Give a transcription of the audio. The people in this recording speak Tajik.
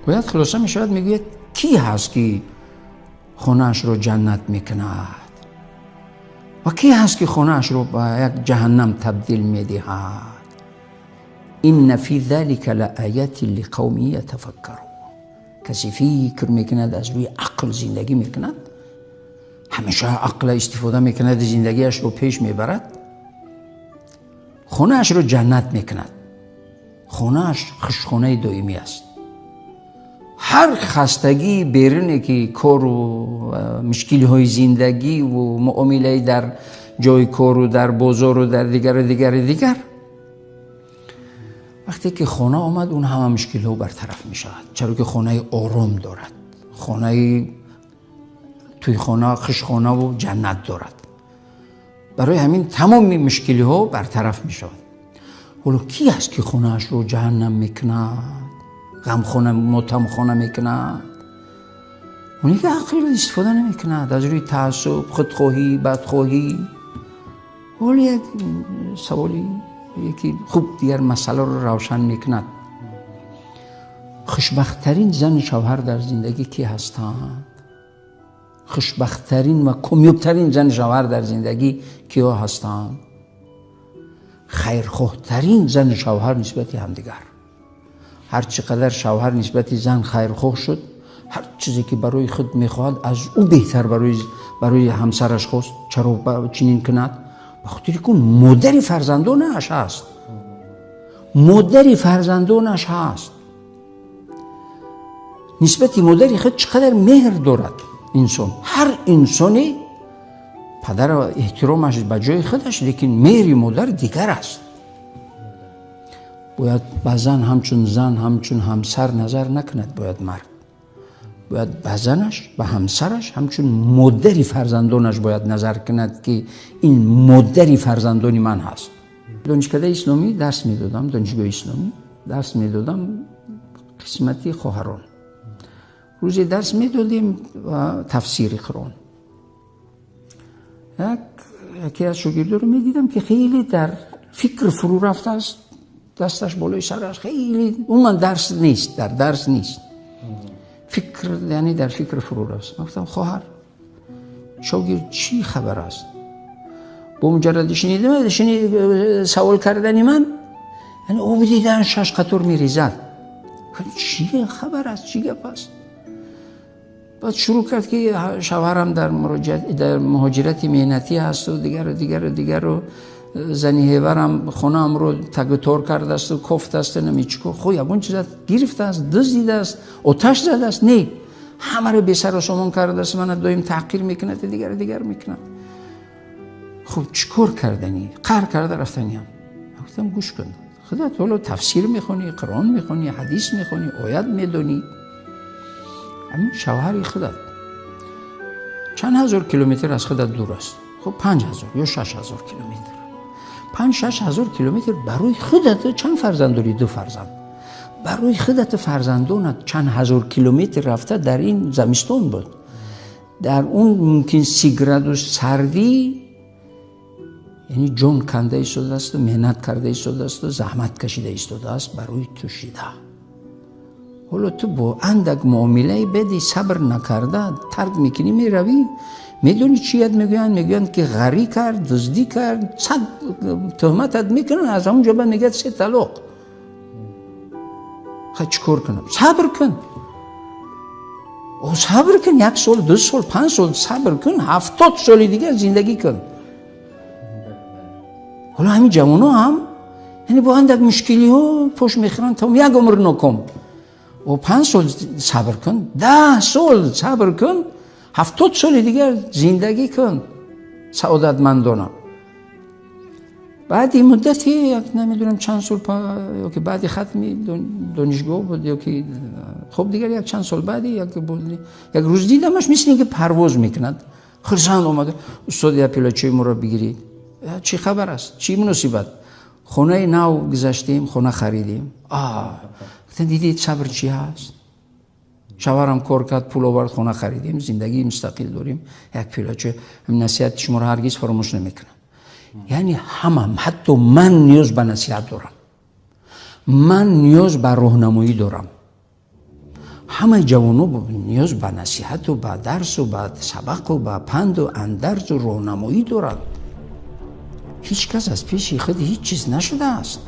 Бояд хулоса мешавад, мегӯяд, кӣ ҳаст ки хонаашро ҷаннат мекунад ва кӣ ҳаст ки хонаашро ба як ҷаҳаннам табдил медиҳад. Инна фи залика лаоятин лиқавмин ятафаккарун. Касе фикр мекунад, аз рӯи ақл зиндагӣ мекунад, ҳамеша ақл истифода мекунад, зиндагиашро пеш мебарад, хонаашро ҷаннат мекунад, хонааш хушхонаи доимӣ аст. Ҳар хастагии беруне ки кору мушкилиҳои зиндагӣ ва муомилаи дар ҷои кору дар бозору дар дигару дигари дигар, вақте ки хона омад, он ҳама мушкилиҳо бартараф мешавад, чаро ки хонаи ором дорад, хонаи тӯйхона, хушхонаву ҷаннат дорад. Барои ҳамин тамоми мушкилиҳо бартараф мешавад. Ҳоло кӣ аст ки хонаашро ҷаҳаннам мекунад, ғамхона, мотамхона мекунад? Оне ки ақлро истифода намекунад, аз рӯи таассуб, худхоҳӣ, бадхоҳӣ. Ҳоло як саволи яке хуб дигар масъаларо равшан мекунад. Хушбахттарин зану шавҳар дар зиндагӣ кӣ ҳастанд? Хушбахттарин ва комёбтарин зану шавҳар дар зиндагӣ киҳо ҳастанд? Хайрхоҳтарин зану шавҳар нисбати ҳамдигар. Ҳар чӣ қадар шавҳар нисбати зан хайрхоҳ шуд, ҳар чизе ки барои худ мехоҳад, аз ӯ беҳтар барои ҳамсараш хост. Чаро чунин кунад? Ба хотире ки модари фарзандонаш ҳаст, модари фарзандонаш ҳаст. Нисбати модари худ чӣ қадар меҳр дорад инсон. Ҳар инсоне падар эҳтиромаш ба ҷои худаш, лекин меҳри модар дигар аст. Бояд ба зан ҳамчун зан, ҳамчун ҳамсар назар накунад. Бояд мард бояд ба занаш, ба ҳамсараш ҳамчун модари фарзандонаш бояд назар кунад, ки ин модари фарзандони ман ҳаст. Донишкадаи исломӣ дарс медодам, донишгоҳи исломӣ дарс медодам, қисмати хоҳарон. Рӯзе дарс медодем тафсири Қуръон. Яке аз шогирдоро медидам, ки хеле дар фикр фурӯ рафтааст, дасташ болои сараш, хеле умуман дарс нест, дар дарс нест, фикр, яъне дар фикр фурӯ рафт. Ман гуфтам: «Хоҳар, шогирд, чӣ хабар аст?» Бо муҷарради шунид савол кардани ман, яъне об дидан шаш қатор мерезад. Чӣ хабар аст, чӣ гап аст? Баъд шурӯъ кард, ки шавҳарам дар муҳоҷирати меҳнатӣ ҳасту дигару дигару дигару, зани ҳеварам хонаамро тагутор кардасту кофтасту намечико. Хо, ягон чиза гирифтааст, дуздидааст, оташ задааст? Не, ҳамаро бесару сомон кардааст, мана доим таҳқир мекунад, дигару дигар мекунад. Хуб, чӣ кор карданӣ? Қаҳр карда рафтаниам. Гуфтам: «Гӯш кун, худат ҳоло тафсир мехонӣ, Қуръон мехонӣ, ҳадис мехонӣ, оят медонӣ. Ҳамин шавҳари худат чанд ҳазор километр аз худат дур аст? Хуб, 5000 ё 6000 километр. 5-6 ҳазор километр барои худат. Чанд фарзанд дорӣ? Ду фарзанд. Барои худату фарзандонат чанд ҳазор километр рафта, дар ин замистон буд, дар он мумкин 30 градус сардӣ, яъне ҷон канда истодаасту меҳнат карда истодаасту заҳмат кашида истодааст барои ту шида. Ҳоло ту бо андак муомилаи беди сабр накарда тарк мекунӣ, меравӣ. Медонӣ чият мегӯянд? Мегӯянд, ки ғарӣ кард, дуздӣ кард, сад туҳматат мекунанд. Аз ҳамон ҷо ба мегӯяд се талоқ. Ха, чӣ кор кунам?» Сабр кун, о, сабр кун. Як сол, 2 сол, 5 сол сабр кун, 70 соли дигар зиндагӣ кун. Ҳоло ҳамин ҷавонҳо ҳам, яъне бо андак мушкилиҳо пош мехӯранд, тамом, як умр ноком. О, 5 сол сабр кун, 10 сол сабр кун, 70 соли дигар зиндагӣ кун саодатмандона. Баъди муддати як намедонам чанд сол, ёки баъди хатми донишгоҳ буд, ёки хуб, дигар як чанд сол баъди, як рӯз дидамаш, мисли ин ки парвоз мекунад. Хурсанд омада: «Устод, як пиёла чой моро бигиред». Чӣ хабар аст, чӣ муносибат? «Хонаи нав гузаштем, хона харидем». Дидед, сабр чӣ ҳаст? Шавҳарам кор кард, пул овард, хона харидем, зиндагии мустақил дорем. Як пиёла чой. Насиҳати шуморо ҳаргиз фаромӯш намекунам». Яъне ҳама, ҳатто ман ниёз ба насиҳат дорам, ман ниёз ба роҳнамоӣ дорам. Ҳамаи ҷавонҳо ниёз ба насиҳату ба дарсу ба сабақу ба панду андарзу роҳнамоӣ дорад. Ҳеҷ кас аз пеши худ ҳеҷ чиз нашудааст.